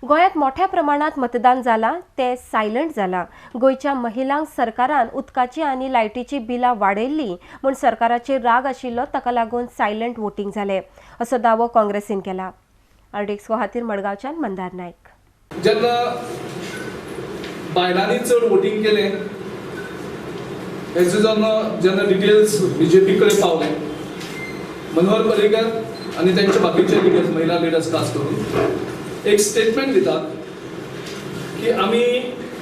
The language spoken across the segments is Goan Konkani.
गोंयांत मोठ्या प्रमाणात मतदान जालां, तें सायलंट जालां. गोंयच्या महिलांक सरकारान उदकाची आनी लायटीची बिलां वाडयल्ली म्हूण सरकाराचेर राग आशिल्लो, ताका लागून सायलंट वोटींग जालें असो दावो काँग्रेसीन केला. आरडीएक्स खातीर मडगांवच्यान मंदार नायक. जेन्ना बायलांनी चड वोटींग केलें हेचो जेन्ना डिटेल्स बीजेपी कडेन पावले, मनोहर पर्रीकर आनी तेंचे बाकीचे लिडर्स, महिला लिडर्स खास करून एक स्टेटमेंट दितात की आमी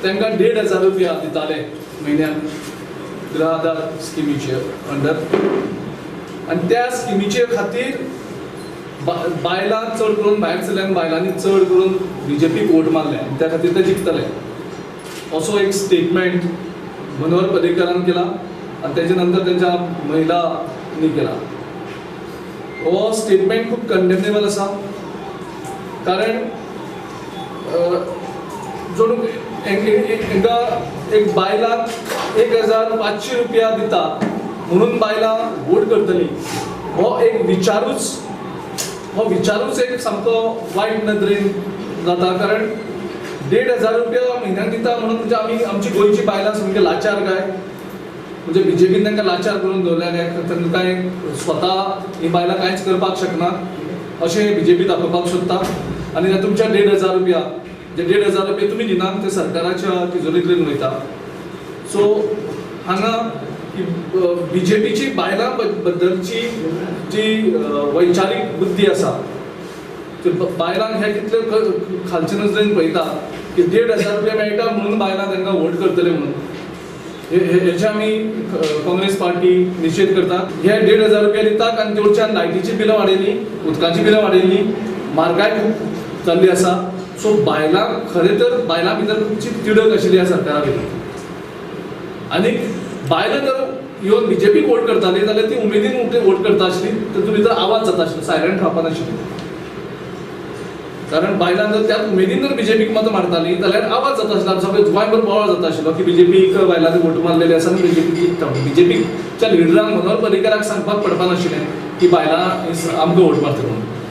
तांकां 1500 रुपया दिताले म्हयन्याक गृह आधार स्किमीचे अंडर आनी त्या स्किमीचे खातीर बायलां चड करून भायर सरले आनी बायलांनी चड करून बीजेपीक वोट मारले आनी त्या खातीर ते जिखतले असो एक स्टेटमेंट मनोहर पर्रीकरान केला आनी तेजे नंतर तेंच्या महिलांनी केला. हो स्टेटमेंट खूब कंडेमनेबल आसा, कारण जणू हेंकां एक बायलांक 1500 रुपया दिता म्हणून बायलां वोट करतली हो एक विचारूच, हो विचारूच एक सामको वायट नदरेन जाता. कारण 1500 रुपया म्हयन्याक दिता म्हणून म्हणजे आमी आमची गोंयची बायलां सामकी लाचार काय, म्हणजे बीजेपीन तांकां लाचार करून दवरल्या काय, तांकां कांय स्वता ही बायलां कांयच करपाक शकना अशें बीजेपी दाखोवपाक सोदता. आनी तुमच्या 1500 रुपया, जे 1500 रुपया तुमी दिनात ते सरकाराच्या तिजोरींतल्यान वयता. सो हांगा बीजेपीची बायलां बद्दलची जी वैचारीक बुद्धी आसा, बायलांक हे कितले खालचे नजरेन पळयता की 1500 रुपया मेळटा म्हणून बायलां तांकां वोट करतले म्हणून, हेचे आमी काँग्रेस पार्टी निशेध करता. हे 1500 रुपया दितात आनी तेवच्यान लायटीची बिलां वाडयलीं, उदकाची बिलां वाडयलीं, म्हारगाय खूब जाल्ली आसा. सो बायलां खरें तर बायलां भितर खुबशी तिडक आशिल्ली आसा सरकारा भितर आनी बायलां जर येवन बीजेपीक वोट करताली जाल्यार ती उमेदीन वोट करता आसली, तातूंत भितर आवाज जाता आशिल्लो, सायलंट रावपा नाशिल्ली. कारण बायलां जर त्याच उमेदीन जर बीजेपीक मतां मारताली जाल्यार आवाज जाता आशिल्लो, सगळे गोंयभर बोवाळ जाता आशिल्लो की बीजेपीक बायलांनी वोट मारलेले आसा आनी बीजेपी जिखता. बीजेपीच्या लिडरांक मनोहर पर्रीकराक सांगपाक पडपा नाशिल्लें की बायलां आमकां वोट मारतली म्हणून.